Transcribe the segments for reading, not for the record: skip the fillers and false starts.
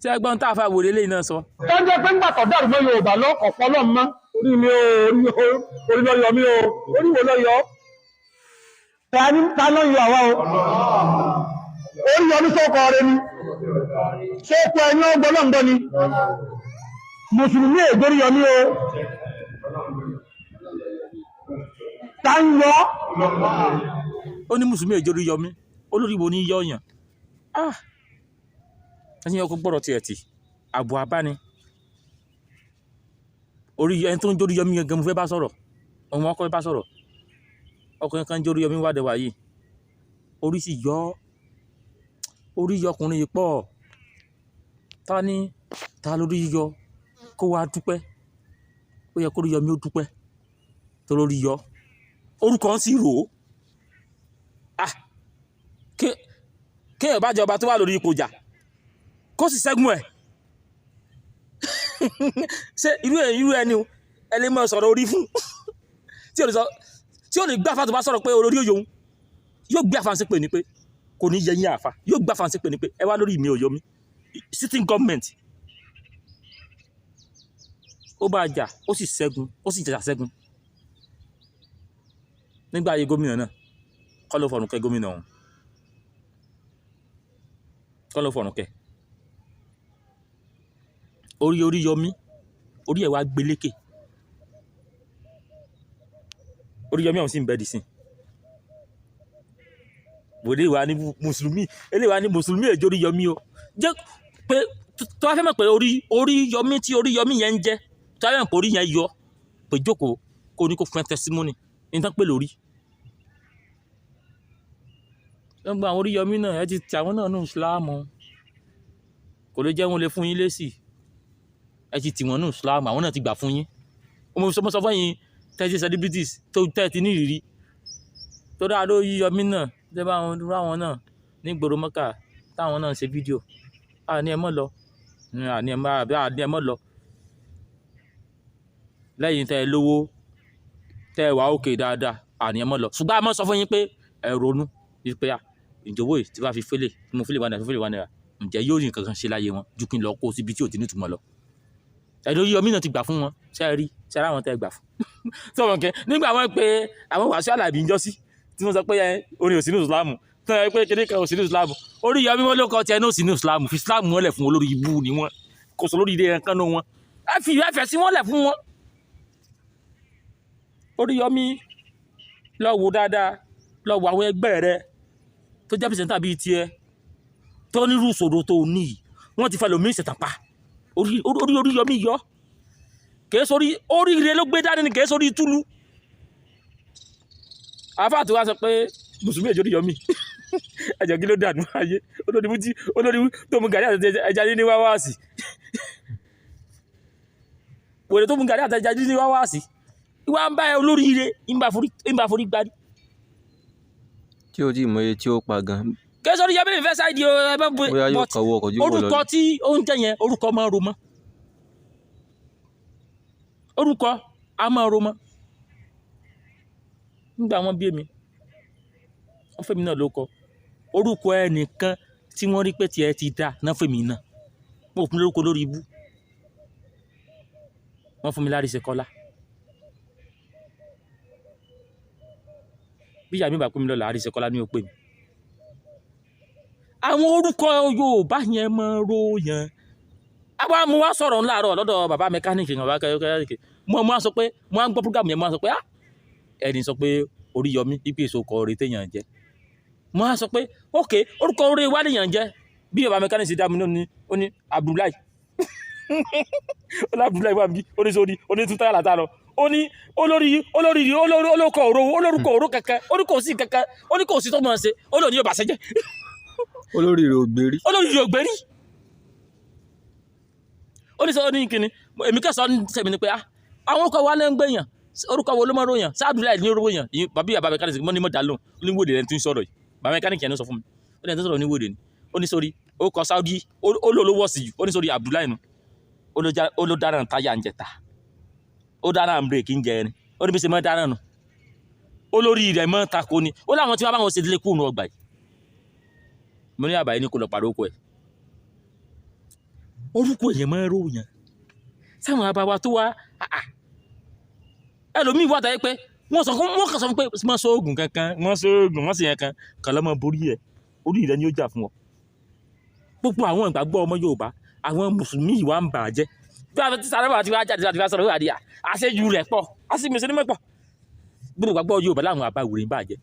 Ṣé ẹ gbọ́n tá a fa wòlé lẹ́yìn náà sọ? Tó ń jẹ́ pé ńgbà tó dàrú mọ́ Yorùbá lọ ọ̀pọ̀ lọ́n mọ́ orí mi o, orí ló yọ mí o, orí wo ló yọ? Ta ló yọ àwa o? Orí yọ ní sọ́kọ rẹ ni, sọ́kọ ẹni ọgbọ́n náà ń gbọ́ ni, Mùsùlùmí ègbórí yọ mí o, ta ń yọ? Ó ní Mùsùlùmí èjò orí yọ mí, olórí wo ní yọ yàn? Ah! Ẹni yẹn kò gbọ́dọ̀ tiẹ̀ tì, àbò abáni. Orí ẹni tó ń jórí yọmí gangan mo fẹ́ bá sọ̀rọ̀, òun ọkọ fẹ́ bá sọ̀rọ̀. Ọkùnrin kan ń jórí yọmí wádìí wá yìí. Orí sì yọ ọ́. Orí yọ ọkùnrin yìí pọ̀. Ta ni ta lórí yíyọ kó wá dúpẹ́? Ó yẹ kó rí yọmí ó dúpẹ́ tó lórí yọ. Orúkọ ń sì rò ó. Ah! Kéèyàn bá jọba tó wà lórí ipò jà kó sì ṣẹ́gun ẹ̀. Ṣé irú ẹni o ẹ lè máa sọ̀rọ̀ orí fún tí ò ní sọ, tí ò ní gbà fà tó bá sọ̀rọ̀ pé olórí òyòun yóò gbé àfàǹsí pè ní pé kò ní yẹ yín àfà, yóò gbé àfàǹsí pè ní pé ẹ wá lórí mi ò yọ mí. Sitting government ó bá jà, ó sì ṣẹ́gun, ó sì jàjà ṣẹ́gun nígbà ayé gómìnà náà. Kọ́ ló fọ̀rùn kẹ́ gómìnà ọ̀hún, kọ́ ló fọ̀rùn kẹ́. Orí yọmí, orí ẹ̀ wá gbélékè. Orí yọmí ọ̀hún sì ń bẹ́ di sí. Wòlé wa ní Mùsùlùmí, eléyìí wa ní Mùsùlùmí èjò orí yọmí o. Jẹ́ pé tó bá fẹ́ mọ̀ pé orí yọmí tí orí yọmí yẹn ń jẹ́, tó bá fẹ́ mọ̀ pé orí yẹn yọ, pé jókòó kó ní kó fún ẹ testimony ní tán pé lórí. Lọ́gbà àwọn orí yọmí náà, ẹ ti tẹ àwọn náà nù Ìsìlámù. Kò lè jẹ́ wọn lè fún yín lésì. Ẹ ti tì wọ́n nù Ìsìlámù, àwọn náà ti gbà fún yín. Mo sọ fún yín tẹ́tí celebrities tó tẹ́tí ní ìrírí. Tó dáa ló yíyọmí náà, tẹ́ bá wọn dúró àwọn náà ní gbòòrò Mọ́kà táwọn náà ń ṣe fídíò. A ní ẹ mọ́ lọ. A ní ẹ má, àbí a ní ẹ mọ́ lọ. Lẹ́yìn tẹ́ ẹ lówó, tẹ́ ẹ wà òkè dáadáa, a ní ẹ mọ́ lọ. Ṣùgbọ́n a máa sọ fún yín pé ẹ ronú wípé à, ìjọwọ́ yìí tí bá fi fẹ́lẹ̀, tí mo fẹ́lẹ̀ 1 naira, fẹ́lẹ̀ 1 naira, ǹjẹ́ yóò rí nǹkan kan ṣe láyé wọn ju kí n lọ kó síbi tí ò ti ní ìtumọ̀ lọ. Ẹ̀dùn yíyọmí náà ti gbà fún wọn. Ṣé ẹ rí? Ṣé ẹ rí àwọn tẹ́ ẹ gbà fún? Sọ̀rọ̀ kẹ́ nígbà wọn pé àwọn Wàsíù Àlàbí ń jọ́sí tí wọ́n sọ pé orin ò sí ní Ìsìlámù, tí wọ́n sọ pé kíní kan ò sí ní Ìsìlámù. Orí yọmí wọn ló kọ tiẹ̀ náà ò sí ní Ìsìlámù. Fi Ìsìlámù wọn lẹ̀ fún olórí ibú ni wọ́n. Kò sọ lórí ilé ẹ̀kan náà wọn. Ẹ fi ẹ̀fẹ̀ sí wọn lẹ̀ fún wọn. Orí yọmí lọ wò dáadáa, lọ wò àwọn ẹgbẹ́ rẹ tó jẹ́ pìrìsẹ́ńtà bíi tiẹ̀ tó nírú ìṣòro tó ní yìí. Wọ́n ti fẹ́ lòmí ìṣẹ̀tàn pa. Orí yọmí yọ. Kèé sórí oríire ló gbé dání ni, kèé sórí túlú. Àfáà tó wá sọ pé Mùsùlùmí èjò orí yọmí. Ẹ̀jẹ̀ kí ló dànù ayé? Olórí bútí, olórí tó mú gàrí àti ẹja ní wá wáàsì. Wèrè tó mú gàrí àti ẹja ní wá wáàsì. Ìwà ń bá ẹ olóríire, ń bá forí gbárí. Tí o tí mọ iye tí ó pa gan. Kèé sórí yọmí mi fẹ́ sáìdì o, ẹ bá bu- Bóyá yóò but kọwọ́ ọkọ̀ ojú wọ̀ lọ. Orúkọ tí ó ń jẹ́ yẹn, orúkọ máa ń ro mọ́. Orúkọ a máa ro mọ́. Nígbà wọ́n bí èmi, wọ́n fẹ́mi náà ló kọ. Orúkọ ẹnìkan tí wọ́n rí pé tiẹ̀ ti dá náà fẹ́mi náà. Mo fún lórúkọ lórí ibú. Wọ́n fún mi Láríṣekọ́lá. Bí ìyá mi bá pè mí lọ́la, Àríṣekọ́lá ni ó pè mí. Àwọn orúkọ Yorùbá yẹn máa ń ro yẹn. Àwa mo wá sọ̀rọ̀ ńlá àárọ̀ lọ́dọ̀ bàbá mẹkáníìkì kan, bàbá mẹkáníìkì. Mo wá sọ pé, mo wá ń gbọ́ program yẹn, mo wá sọ pé, ah! Ẹni sọ pé orí yọmí, ipe èso kọ orí téèyàn jẹ. Mo wá sọ pé, ok, orúkọ orí wa lèèyàn jẹ. Bí bàbá mẹkáníìkì dá mi lónìí, ó ní Abdullahi. Ó ní Abdullahi wà níbí, ó ní sórí, ó ní tún táyà látàárọ̀. Ó ní olórí, olórí, olórí, olóko òro, olórúkọ òro kẹ̀kẹ́, ó ní kò sí kẹ̀kẹ́, ó ní kò sí tó máa ṣe, ó lòun yóò bàṣẹ jẹ́. Olórí rẹ̀ ò gbérí. Olórí rẹ̀ ò gbérí. Ó ní sọ, ó ní kíni, èmi kẹsàn-án ní sẹ́mi ni pé, ah, àwọn orúkọ wa ló ń gbé yàn, orúkọ wo ló máa ń ròyàn, ṣé Abdullahi ní orúkọ yàn? Ìyẹn, bàbá ìyá bàbá mẹkáníìkì mọ́ ní mọ́ dá lóhùn, ó ní wòde rẹ̀ tí ń sọ̀rọ̀ yìí. Bàbá mẹkáníìkì yẹn ló sọ fún mi. Ó ní ẹni tó sọ̀rọ̀ ní wòde ni. Ó ní sórí, ó kọ Saudi, ó lò ló wọ̀sì jù, ó ní sórí Abdullahi nu. Ó ló já, ó ló dáná táyà ń jẹta. Ó dáná bírèkì ń jẹ ẹni. Ó ní bí ṣe máa dáná nu. Ó lórí rẹ̀ mọ́ tako ni. Ó láwọn tí wọ́n bá wọn ṣe délé kúrò ọgbà yìí. Mo ní àbáyé ní kò lọ pàrọ̀ oko ẹ̀. Orúkọ èèyàn máa ń ròyàn sáwọn àbáwá tó wá ẹlòmíì wà táyé pé wọ́n sọ fún wọ́n kàn sọ fún pé wọ́n sọ oògùn kankan, wọ́n sọ oògùn, wọ́n sì yẹn kan kàn lọ́mọ borí ẹ̀, orí rẹ ni ó jà fún ọ. Gbogbo àwọn ìgbàgbọ́ ọmọ Yorùbá, àwọn mùsùlùmí yìí wá ń bà á jẹ́. Bí a ti sáré wà tí wàá jáde láti wá sọ̀rọ̀ wà díà, àṣejù rẹ̀ pọ̀, àṣìmùsùlùmí pọ̀. Gbogbo ìgbàgbọ́ Yorùbá láwọn àbá wèrè ń bà á jẹ́.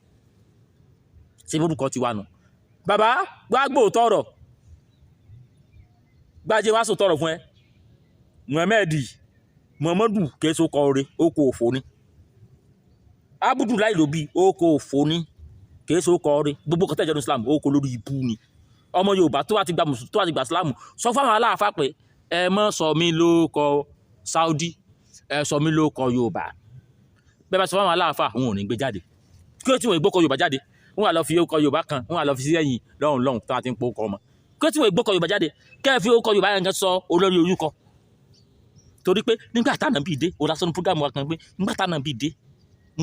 Ṣé orúkọ ti wà nù? Bàbá gbàgbọ́ tọrọ, gbàjẹ́ wá sọ tọrọ fún ẹ. Muhammed Muhammadu kìí so kọ ore, ó kò òfò ni. Abudulayi ló bí, ó kò òfò ni, kìí so kọ ore. Gbogbo kọtẹ́ ìjọba Islam ó kò lórí ibú ni. Ọmọ Yorùbá tó wá ti gba mùsùlùmí, tó wá ti gba Islam, sọ fún àwọn aláàfáà pé ẹ mọ́ sọ mí lóko Saudi, ẹ sọ mí lóko Yorùbá. Bẹ́ẹ̀ bá sọ fún àwọn aláàfáà, wọn ò ní gbé jáde. Kí ló tí wọn ìgbókọ Yorùbá jáde? Wọn wà lọ fi orúkọ Yorùbá kan, wọn wà lọ fi sí ẹ̀yìn lọ́hùn lọ́hùn tó wà ti ń po ọkọ ọmọ. Kí ló tí wọn ìgbókọ Yorùbá jáde? Kẹ́ ẹ fi orúkọ Yorùbá yẹn kan sọ olórí orúkọ. Torí pé nígbà táwọn bí dé, òun lásán ní program wa kan pé nígbà táwọn bí dé,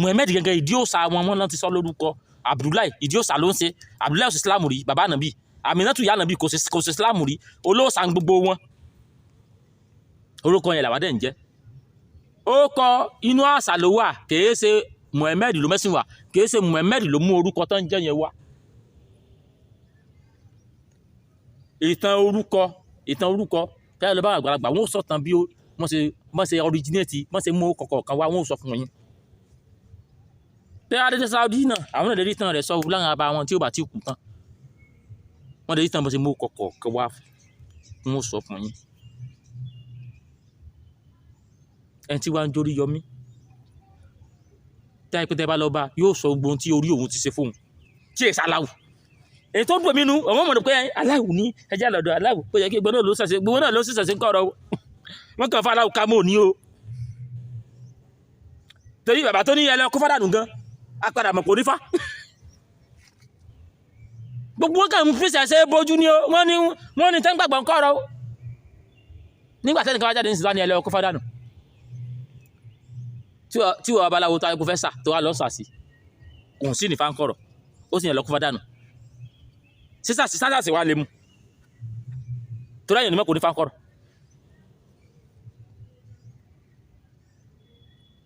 Muhammed gẹ́gẹ́ ìdí òòṣà wọn wọn lọ ti sọ lórúkọ Abdullahi, ìdí òòṣà ló ń ṣe. Abdullahi ò sí Islam rí, bàbá ànàbì Aminatu ìyá ànàbì kò sí Islam rí, olóòṣà ń gbogbo wọn. Orúkọ yẹn làwọn dẹ̀ ń jẹ́. Ó kọ inú àṣà ló wà, kìí ṣe Muhammed ló mẹ́sìn wà, kìí ṣe Muhammed ló mú orúkọ tó ń jẹ́ yẹn wá. Ìtàn orúkọ, ìtàn orúkọ kẹ́lẹ́ lọ bá àgbàlagbà, wọ́n sọ̀tàn bí wọ́n ṣe originate, wọ́n ṣe mú orúkọ kọ̀ọ̀kan wá, wọ́n sọ fún yín. Tẹ́ adé Saudi náà, àwọn náà lè rí tán rẹ̀ sọ láwọn abá wọn tí ó bá ti kú tán. Wọ́n lè rí tán bó ṣe mú orúkọ kọ̀ọ̀kan wá, wọ́n sọ fún yín. Ẹni tí wàá ń jórí yọmí, tẹ́ pé tẹ́ bá lọ bá, yóò sọ gbogbo ohun tí orí òun ti ṣe fóun tí èsì aláwù. Èyí tó dùn mí nu, ọmọ mọ̀ ní pé aláwù ní ẹjẹ́ àlọ́dọ̀ aláwù, ó yẹ kí gbogbo náà ló ṣẹ̀ṣẹ̀, gbogbo náà ló ṣẹ̀ṣẹ̀ ń kọ̀rọ̀ o. Wọ́n kàn fún aláwù ká mọ́ òní o. Torí bàbá tó ní ẹ lọ kó fádànù gan, a padà mọ̀ kò ní fá. Gbogbo wọn kàn ń fi ṣẹ̀ṣẹ̀ bójú ni o, wọ́n ní tẹ́ ń gbàgbọ́ ń kọ̀rọ̀ o. Nígbà tẹ́nìkan wá jáde ní sísá ní ẹ lọ kó fádànù. Tí wọ́n babaláwo tó ayé kó fẹ́ sà tó wá lọ sà sí, òun sì ní fáńkọ̀rọ̀, ó sì yẹn lọ kó fádànù. Sísà sí sásà sí wá lè mú. Torí àyàn ni mọ́ kò ní fáńkọ̀rọ̀.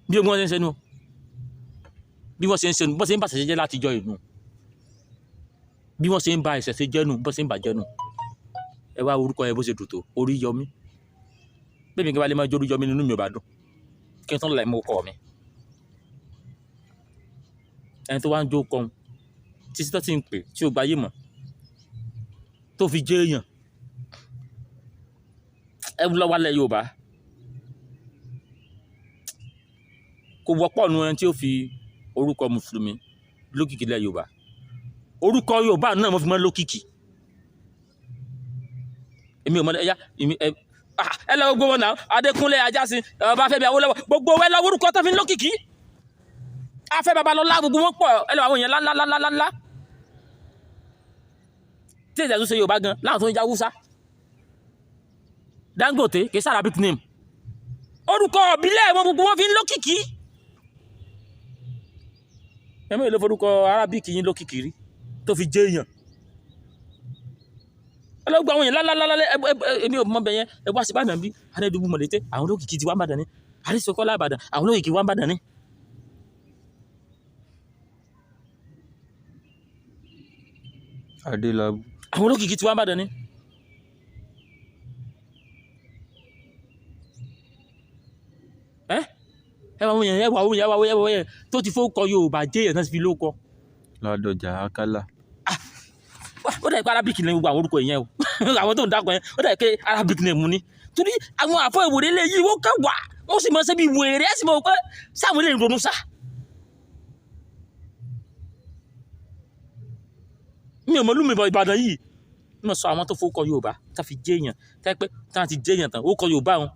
Bí ogun wọn ṣe ń ṣe nu, bí wọ́n ṣe ń ṣe nu, bọ́n ṣe ń bà ṣẹ̀ṣẹ̀ jẹ́ láti jọ ìnù. Bí wọ́n ṣe ń ba ìṣẹ̀ṣẹ̀ jẹ́ nu, bọ́n ṣe ń bàjẹ́ nu. Ẹ wá orúkọ yẹn bó ṣe dùn tó, orí yọmí. Bẹ́ẹ̀ mi kí n bá lè máa jó orí yọmí nínú mi ò bá dùn. Kí n tán láì mú ọkọ mi. Ẹni tó wá ń jó kọun, títí tó ti ń pè tí ó gba ayé mọ̀, tó fi jẹ́ èèyàn. Ẹ lọ wálẹ̀ Yorùbá. Kò wọ́pọ̀ nu ẹni tí ó fi orúkọ mùsùlùmí lókìkí lẹ̀ Yorùbá. Orúkọ Yorùbá náà mo fi mọ́ lókìkí. Èmi ò mọ̀ ẹ̀yà, èmi ẹ, ẹ lọ gbogbo wọn náà, Adékúnlé Ajásin, Ọbáfẹ́mi Awólọ́wọ̀, gbogbo ẹ lọ orúkọ tó fi ń lókìkí. Afẹ́ Babalọ́lá gbogbo wọn pọ̀, ẹ lọ àwọn èèyàn ńláńláńláńlá. Tí èdè àtúnṣe Yorùbá gan, láwọn tó ń jẹ́ Haúsá. Dangote kì í ṣe Arabic name. Orúkọ ìbílẹ̀ wọn gbogbo wọn fi ń lókìkí. Ẹ mọ̀ èlò forúkọ Arabic yín lókìkí rí tó fi jẹ́ èèyàn. Ẹ lọ gbọ́ àwọn èèyàn lálálálá, èmi ò mọ̀ bẹ̀ yẹn, ẹ wá sí Ìbàdàn bí, Adédùbú Mọ̀lété, àwọn olókìkí ti wá ń Ìbàdàn ni. Àrísọkọ́lá Ìbàdàn, àwọn olókìkí wá ń Ìbàdàn ni. Adélábù. Àwọn olókìkí ti wá ń Ìbàdàn ni. Ẹ ẹ wá àwọn èèyàn, ẹ wá àwọn èèyàn, ẹ wá àwọn èèyàn, ẹ wá àwọn èèyàn tó ti fowó kọ Yorùbá jẹ́ èèyàn náà ti fi lóko. Ládọjà Akálà. Ó dà pé Arabic ni gbogbo àwọn orúkọ yẹn o. Àwọn tó ń dákọ yẹn, ó dà pé Arabic name ni. Torí àwọn àfọ ìwòrè lè yí wọ́n kàn wá, wọ́n sì mọ̀ ṣe bí wèrè, ẹ̀ sì mọ̀ pé sáwọn lè ronú sá. Mi ò mọ̀ lúmi bọ̀ Ìbàdàn yìí. Mo sọ àwọn tó fowó kọ Yorùbá, tá fi jẹ́ èèyàn, tá pé tá ti jẹ́ èèyàn tán, ó kọ Yorùbá wọn,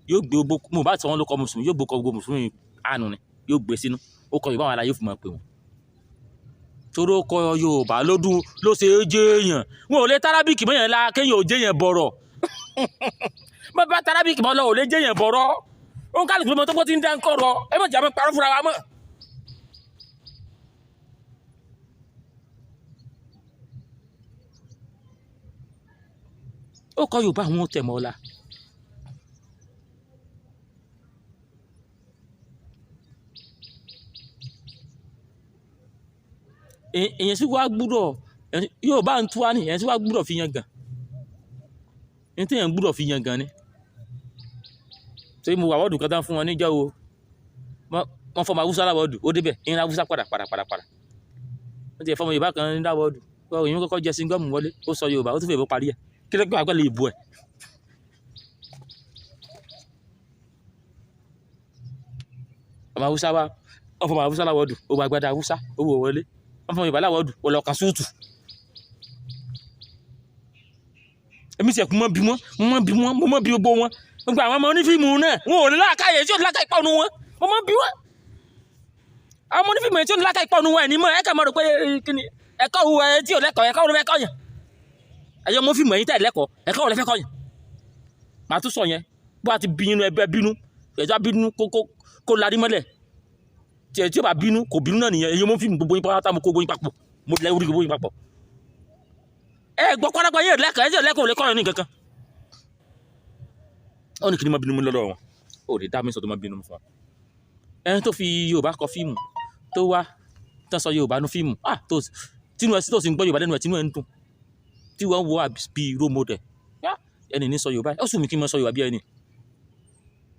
yóò gbé gbogbo, mo bá sọ wọn ló kọ Mùsùlùmí, yóò gbé kọ gbogbo Mùsùlùmí àánú ni, yóò gbé sínú, ó kọ Yorùbá wọn aláyé fún mọ̀ pé wọn. Torí ó kọ Yorùbá lódún ló ṣe é jẹ́ èèyàn. Wọn ò lè tárábìkì mọ́yàn la kéèyàn ò jẹ́ èèyàn bọ̀rọ̀. Bá bá tárábìkì mọ́ lọ ò lè jẹ́ èèyàn bọ̀rọ̀. Ó ń kálukú ló mọ tó gbọ́ tí ń dá ń kọ̀rọ̀. Ẹ má jà mọ́ parọ́ fúnra wa mọ́. Ó kọ Yorùbá àwọn tẹ̀ mọ́ ọ̀la. Èyàn sì wá gbúdọ̀ yóò bá ń tú wá ní, èyàn sì wá gbúdọ̀ fi yan gàn ní tí èyàn gbúdọ̀ fi yan gàn ni. Torí mo wà wọ́ọ̀dù kan tán fún wọn níjọ́ wo, wọ́n fọmọ Haúsá láwọ́ọ̀dù, ó débẹ̀ ìrìn Haúsá padà padà padà padà. Wọ́n ti fọmọ Yorùbá kan ní láwọ́ọ̀dù, òyìnbó kọ́kọ́ jẹ síngọ́ọ̀mù wọlé, ó sọ Yorùbá, ó tún fẹ́ ìbò parí ẹ̀. Kí ló gbà pẹ̀lú ìbò ẹ̀? Ọmọ Haúsá wa, wọ́n fọmọ Haúsá láwọ́ọ̀dù, ó gba agbádá Haúsá, ó wò wọlé. Wọ́n fọmọ Yorùbá láwọ́ọ̀dù, ó lọ kan súùtù. Èmi sì ẹ̀kú mọ́ bí wọ́n, mo mọ́ bí wọ́n, mo mọ́ bí gbogbo wọn. Gbogbo àwọn ọmọ onífíìmù náà, wọn ò ní láàkáyè tí ò ní láàkáyè pọ̀ nu wọn. Mo mọ́ bí wọ́n. Àwọn ọmọ onífíìmù tí ò ní láàkáyè pọ̀ nu wọn ẹ̀ ní mọ̀, ẹ̀ kà mọ́ rò pé kí ni ẹ̀kọ́ wo ẹ tí ò lẹ́kọ̀ọ́, ẹ̀kọ́ wo ló fẹ́ kọ́ yàn? Ẹ̀yin ọmọ fíìmù ẹ̀yin tẹ̀ lẹ́kọ̀ọ́, ẹ̀kọ́ wo lẹ fẹ́ kọ́ yàn? Màá tún sọ yẹn, bó a ti bínú ẹgbẹ́ bínú, ẹ̀jọ́ bínú kó larí mọ́lẹ̀. Tí tí ó bá bínú, kò bínú náà nìyẹn. Ẹ̀yin ọmọ fíìmù gbogbo yín pátá, mo kó gbogbo yín papọ̀, mo lẹ́ orí gbogbo yín papọ̀. Ẹ gbọ́ pátápá yín lẹ́kọ̀ọ́, ẹ tí ò lẹ́kọ̀ọ́ ò lè kọ́ yàn ní kankan. Ó ní kí ni mo bínú mú lọ́dọ̀ wọn? Ó lè dá mi sọ tó máa bínú fún wa. Ẹni tó fi Yorùbá kọ fíìmù tó wá tán sọ Yorùbá nu fíìmù, ah, tó tínú ẹ sí tó sì ń gbọ́ Yorùbá lẹ́nu ẹ̀, tínú ẹ̀ ń dùn, tí wọ́n wo bí role model, ẹni ní sọ Yorùbá, ó sùn mí kí n mọ sọ Yorùbá bí ẹni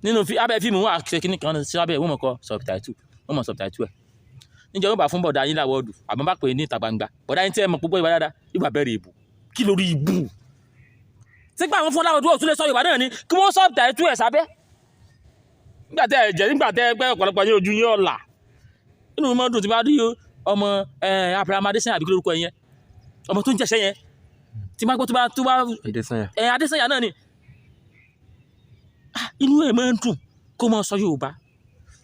nínú abẹ́ fíìmù wọn àṣẹ kíní kan sí abẹ́ wọn mọ̀ kọ subtitle, wọ́n mọ̀ subtitle ẹ̀. Níjẹ́ wọ́n bá fún bọ̀dá yín láwọ́ọ̀dù, àmọ́ bá pè é ní ìta gbangba, bọ̀dá yín tí ẹ mọ̀ púpọ̀ Yorùbá dáadáa, yóò bá bẹ̀rẹ̀ ìbò kí lórí ìbù sígbà àwọn fún láwọ́ọ̀dù ò tún lè sọ Yorùbá náà ni kí wọ́n subtitle ẹ̀ sábẹ́. Nígbà tẹ́ ẹ jẹ́, nígbà tẹ́ ẹ pẹ́ ọ̀pọ̀lọpọ̀ yín ojú yín ọ̀la, inú mi máa ń dùn tí bá rí ọmọ Abraham Adesanya, àbí kí lórúkọ yẹn, ọmọ tó ń jẹ̀ṣẹ́ yẹn, tí máa gbọ́ tó bá Adesanya. Ẹ Adesanya náà ni. Inú ẹ̀ máa ń dùn kó máa sọ Yorùbá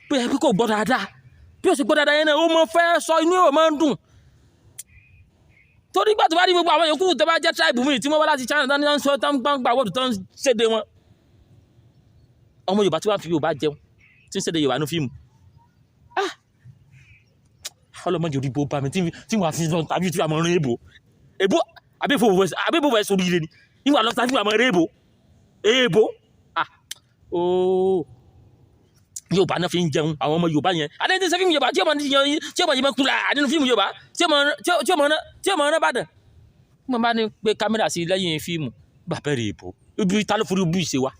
pé ẹ pé kò gbọ́ dáadáa, bí ó sì gbọ́ dáadáa yẹn náà ó máa fẹ́ sọ, inú ẹ̀ máa ń dùn. Torí gbà tó bá rí gbogbo àwọn yòókù tó bá jẹ́ tribe mi tí wọ́n wá láti China tán ní sọ tán gbàgbà wọ́ọ̀dù tán ṣèdè wọn, ọmọ Yorùbá tí wọ́n fi Yorùbá jẹun tí ń ṣèdè Yorùbá ní fíìmù, ọlọmọdé orí bó bá mi tí wọ́n fi lọ tàbí tí wọ́n máa rin èbó èbó àbí èbó fẹ́ sórí ire ni níwà lọ tàbí wọ́n máa rin èbó èbó. Ah, ooo, Yorùbá náà fi ń jẹun. Àwọn ọmọ Yorùbá yẹn adé tí ń ṣe fíìmù Yorùbá tí ọmọ yẹn tí ọmọ yìí máa kú la nínú fíìmù Yorùbá tí ọmọ rán Bàdàn mo bá ní pé kámẹ́rà sí lẹ́yìn fíìmù bá bẹ̀rẹ̀ èbó ibi ta ló forí bú ìṣe wa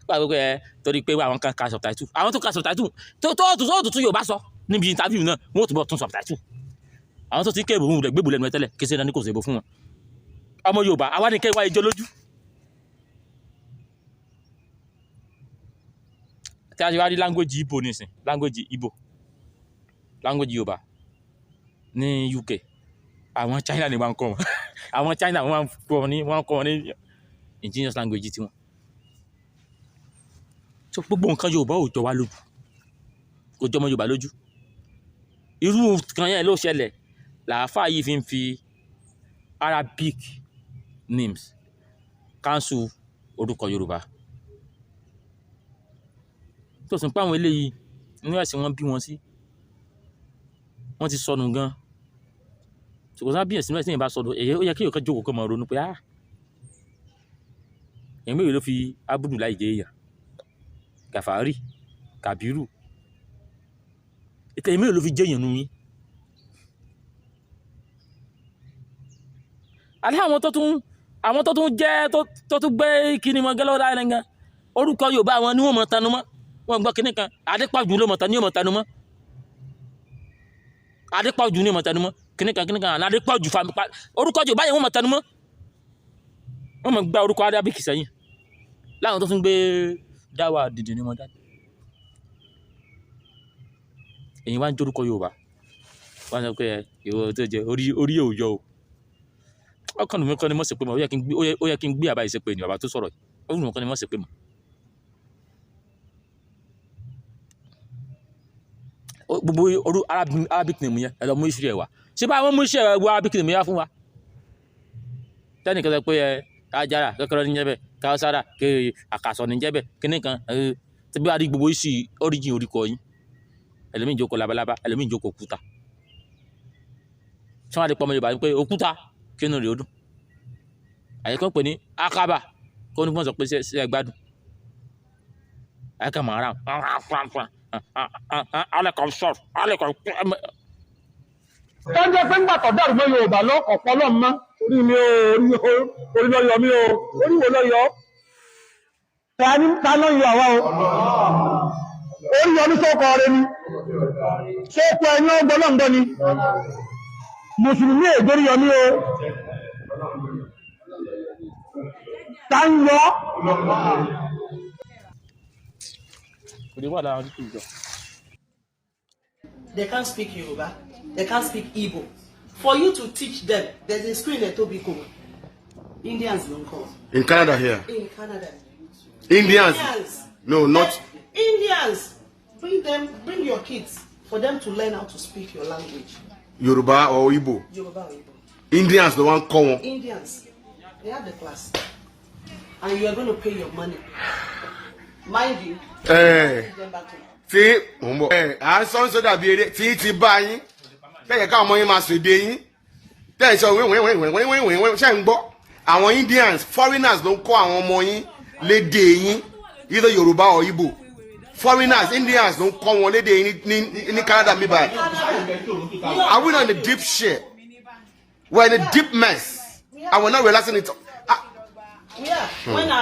wà pé ẹ torí pé àwọn kan ka subtitle, àwọn tó ka subtitle tó tún Yorùbá sọ níbi interview náà, wọ́n tún bọ̀ tún subtitle. Àwọn tó ti ń ké ìbò rẹ̀ gbébù lẹ́nu ẹ tẹ́lẹ̀ kí sẹ́ni kò sí ìbò fún wọn. Ọmọ Yorùbá àwa ní kẹ́ wá ijó lójú tí a ti wá rí language Igbo nísìn, language Igbo, language Yorùbá ní UK, àwọn China ni wọ́n ń kọ́ wọn. Àwọn China wọ́n kọ́ wọn ní indigenous language tiwọn. So gbogbo nǹkan Yorùbá ò jọ wá lójú, kò jọ ọmọ Yorùbá lójú. Irú kan yẹn ló ṣẹlẹ̀ làáfàá yìí fi ń fi Arabic names cancel orúkọ Yorùbá tó sì ń pa àwọn eléyìí nínú ẹ̀sìn wọn bí wọn sí, wọ́n ti sọnù gan. Ṣùgbọ́n sábà bí ẹ̀sìn ẹ̀sìn yẹn bá sọnù, èyí ó yẹ kí èèyàn kan jókòó kó máa ronú pé, ah, èèyàn mélòó ló fi Abdullahi jẹ èèyàn, Gàfárì, Kàbírù, ètò èèyàn mélòó ló fi jẹ èèyàn nù yín? Àti àwọn tó tún jẹ́ tó tún gbé kíni wọn gẹ́lọ́ dáa gan, orúkọ Yorùbá wọn ni wọ́n mọ̀ tẹnu mọ́. Wọ́n gbọ́ kíní kan Adépọ̀jù ló mọ̀ tẹnu, yóò mọ̀ tẹnu mọ́. Adépọ̀jù ni mọ̀ tẹnu mọ́ kíní kan kíní kan àná Adépọ̀jù fa orúkọ Yorùbá yẹn wọ́n mọ̀ tẹnu mọ́. Wọ́n mọ̀ gba orúkọ Arabic sẹ́yìn láwọn tó tún gbé dáwà dìde ní wọn dáadáa. Èyí wá ń jórúkọ Yorùbá, wọ́n sọ pé ìwọ tó jẹ orí orí yóò yọ o. Ọkàn mi kọ́ ni mọ̀ sí pé mọ̀, ó yẹ kí n gbé àbá ìṣe pé ní bàbá tó sọ̀rọ̀ yìí, ó wù mí kọ́ ni mọ̀ sí pé mọ̀. Gbogbo orú Arabic name yẹn, ẹ lọ mú ìṣúrí ẹ wá. Ṣé bá wọn mú ìṣúrí ẹ wá Arabic name yẹn fún wa tẹ́nìkan sọ pé ẹ Ajara kẹ́kẹ́rọ́ ní jẹ́bẹ̀, Káwọ́sára àkàsọ̀ ní jẹ́bẹ̀, kíní kan tí bí wàá rí gbogbo ìṣì origin orúkọ yín, ẹlòmíì jókòó labalábá, ẹlòmíì jókòó òkúta, tí wọ́n á lè pọ̀ ọmọ Yorùbá pé òkúta kí inú rẹ̀ ó dùn, àyẹ̀kọ́ pè ní akaba kó ní wọ́n sọ pé ṣe ẹ gbádùn àyẹ̀kọ́ mọ̀ ara alẹ́kọ̀ọ́ sọ̀rọ̀ alẹ́kọ̀ọ́. Tó ń jẹ́ pé ńgbà tó dàrú mọ́ Yorùbá lọ ọ̀pọ̀ lọ́n mọ́. Orí mi o, orí lọ́yọ̀ mi o, orí wo lọ́yọ̀? Ta ni ta ló ń yọ àwa o? Orí yọ ní sọ́kọ rẹ ni. Sọ́kọ ẹni ọgbọ́n lọ́ngbọ́n ni. Mùsùlùmí ègbórí yọ mí o. Ta ń yọ? Kò ní wà lára àwọn tó jọ. They can't speak Yoruba. They can't speak Igbo. For you to teach them, there's a school in Etobicoke. Indians don't come. In Canada here. In Canada. Indians. Indians. No, not. Indians. Bring them, bring your kids for them to learn how to speak your language. Yoruba or Igbo. Yoruba or Igbo. Indians the one call. Indians. They have the class. And you are going to pay your money. Mind you, Eh. take them back to Tí mò ń bọ̀. Ẹ à ń sọ ń sọ dàbí eré tí ti bá yín. Tẹ̀yẹ̀ káwọn ọmọ yín máa sọ èdè yín. Tẹ̀yẹ̀ sọ wíwìnwìnwìnwìnwìnwìn ṣe ń gbọ́. Àwọn Indians, foreigners ló ń kọ́ àwọn ọmọ yín lédè yín, either Yoruba or Igbo. Foreigners, Indians ló ń kọ́ wọn lédè yín ní Canada mi báyìí. Are we not in a deep shit? We're in a deep mess and we're not realizing it. Ah, Yeah. When I